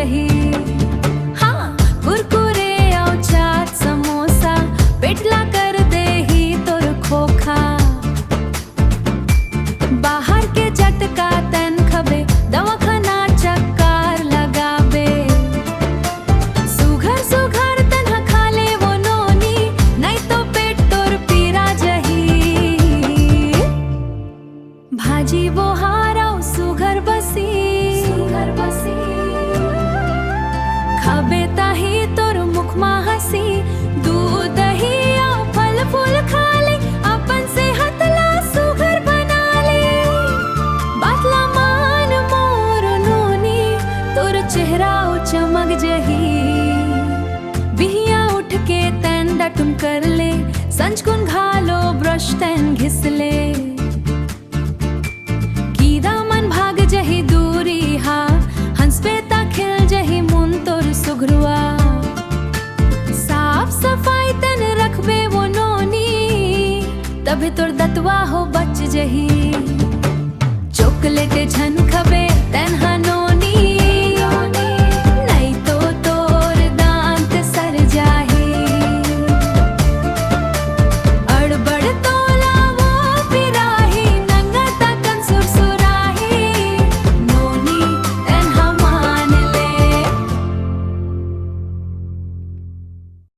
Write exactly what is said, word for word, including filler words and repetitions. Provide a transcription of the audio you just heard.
ही। हाँ, कुरकुरे अउ चाट समोसा पेट ला कर देही तोर खोखा। बाहर के जतका तन खबे, दवाखाना चक्कर लगाबे। सुघर सुघर तन ह खा ले वो नोनी, नइ तो पेट तोर पीरा जही। भाजी बोहार अउ सुघर बसी, सुघर बसी। खाबे ताही तोर मुख मा हंसी, दूध दही अउ फल फूल खा ले, अपन सेहत ला सुघर बना ले। बात ला मान मोर नोनी, तोर चेहरा अउ चमक जही। बिहिया उठ के तन दातुन कर ले, संझकुन घालो ब्रश तन घिस ले। कीरा मन भाग जही दूरी हा, हंसबे ता खिल जही मुन तोर सुघरुआ। साफ सफाई तन रखबे वो नोनी, तभे तोर दतवा हो बच जही। चॉकलेट झन खबे,